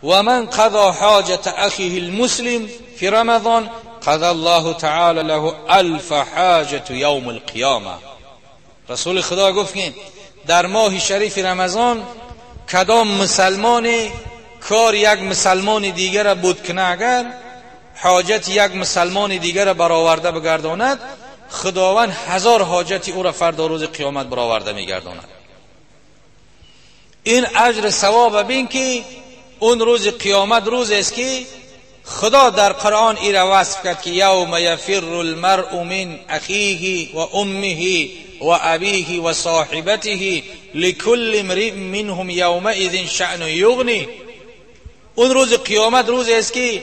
و من قضى حاجة أخيه المسلم في رمضان قضى الله تعالى له ألف حاجة يوم القيامة. رسول خدا گفت که در ماه شریف رمضان کدام مسلمان کار یک مسلمان دیگر را بود کنه، اگر حاجت یک مسلمان دیگر را برآورده بگرداند، خداوند 1000 حاجت او را فردا روز قیامت برآورده میگرداند. این اجر ثواب بین که اون روز قیامت روز است که خدا در قرآن ای را وصف کرد که یوم یفر المرء من اخیه و امه و ابیه و صاحبته لکل امرئ منهم یومئذ شأن یغنی. اون روز قیامت روز است که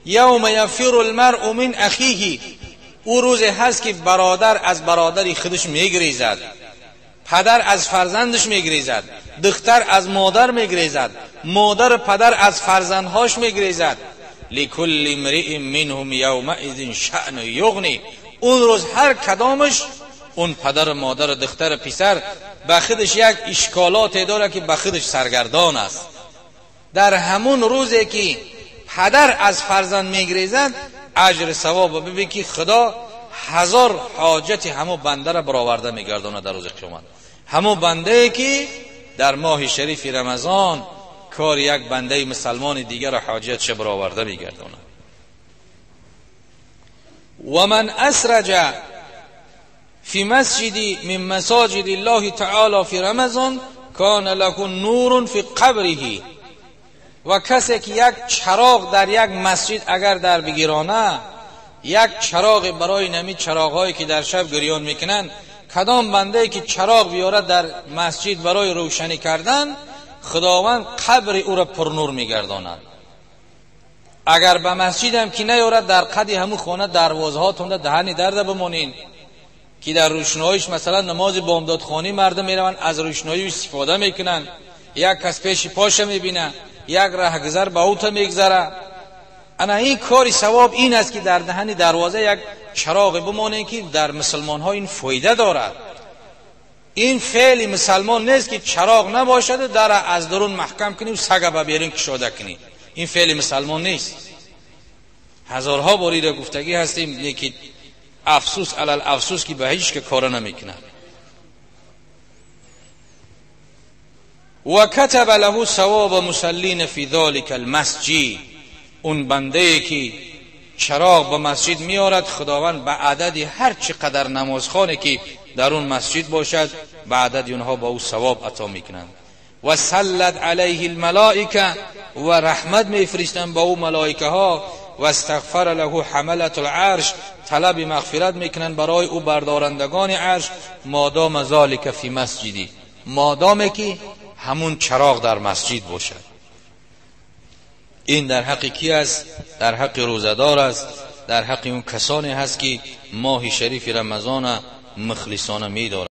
یوم یفر المرء من اخیه، او روز هست که برادر از برادر خودش میگریزد، پدر از فرزندش میگریزد، دختر از مادر میگریزد، مادر پدر از فرزندهاش میگریزد. لکل امرئ منهم یومئذ شأن یغنی. اون روز هر کدامش، اون پدر، مادر، دختر، پسر، به خودش یک اشکالات داره که به خودش سرگردان است. در همون روزی که پدر از فرزند میگریزد، اجر ثواب ببین که خدا 1000 حاجت همو بنده را برآورده میگرداند در روز قیامت. همو بنده که در ماه شریف رمضان کار یک بنده مسلمان دیگر را حاجتش برآورده میگرداند. و من اسرج فی مسجد من مساجد الله تعالی فی رمضان کان له نور فی قبره. و کسی که یک چراغ در یک مسجد اگر در بگیرانه، یک چراغ برای نمی چراغهایی که در شب گریان میکنن، کدام بنده که چراغ بیاره در مسجد برای روشنی کردن، خداوند قبر او را پرنور میگرداند. اگر به مسجد هم که نیارد، در قد همون خانه دروازه ها تونده دهنی درده بمانین که در روشناییش مثلا نماز بامداد خوانی مردم میروند، از روشنایی استفاده میکنن، یک کس پیش پاشه میبینه، یک رهگذر به او تا میگذره. انا این کاری ثواب این است که در دهن دروازه یک چراغ بمانه که در مسلمان ها این فایده دارد. این فعل مسلمان نیست که چراغ نباشد در از درون محکم کنی و سگ به بیرون کشاده کنی. این فعل مسلمان نیست. هزارها باری را گفتگی هستیم، لیکن افسوس علل افسوس که به هیچ که کار نمیکنه. و کتب له ثواب مصلین فی ذلک المسجد. اون بنده که چراغ به مسجد میارد، خداوند به عدد هر چقدر نمازخانه که در اون مسجد باشد، به عدد اونها با او ثواب عطا میکنند. و صلت علیه الملائکه، و رحمت میفرستند با او ملائکه ها. و استغفر له حملة العرش، طلب مغفرت میکنند برای او بردارندگان عرش. مادام ذلک فی مسجدی، مادام که همون چراغ در مسجد باشد. این در حق کی است؟ در حق روزه‌دار است، در حق اون کسانی هست که ماه شریف رمضان مخلصانه می‌دارند.